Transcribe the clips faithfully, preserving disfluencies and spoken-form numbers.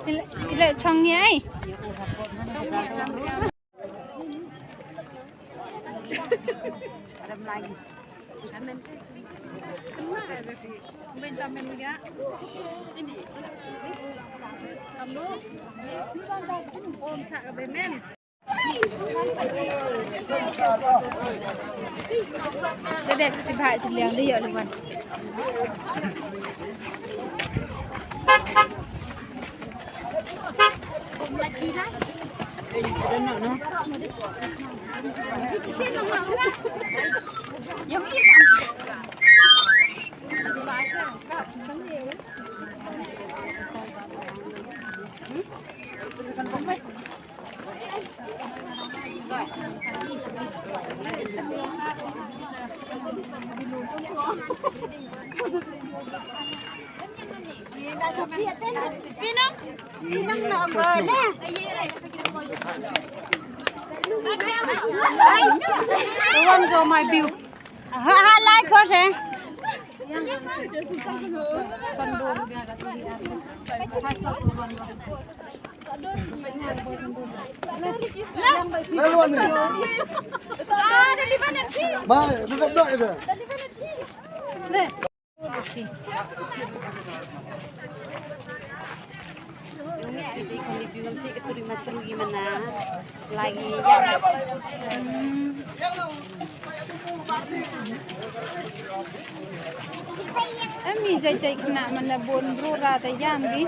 Ile, ile chong ni ai. Te dep chibha chiliang de yoh le wan. Pinang, pinang na ang gole. One go my view. Ha, ha, live first, eh. Em, i jai jai kena mana bon bro ra ta yam di.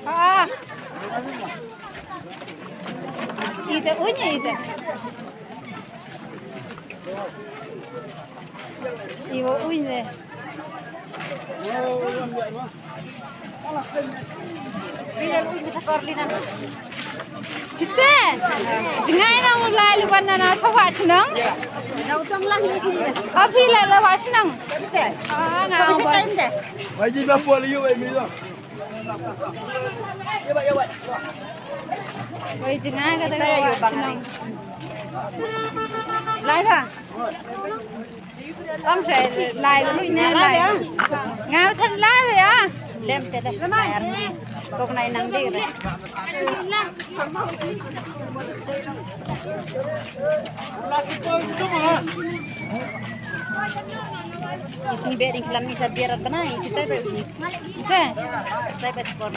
Ah. Ite, unya ite. Iwo unya. Site, jingai na mulai luban na na chawa chnong. Api la la wa chnong. Ah, nga. Wai ji ba pol yu wai mi lo. Wai jingai ka ta wa chnong. Lai ba. Ong se lai ka lui ne lai. Nga than lai ya. Lem te le. Kok nai nang de re. Isni be ding lam ni sa biar bana, isi tai be ni. Te. Tai be sport.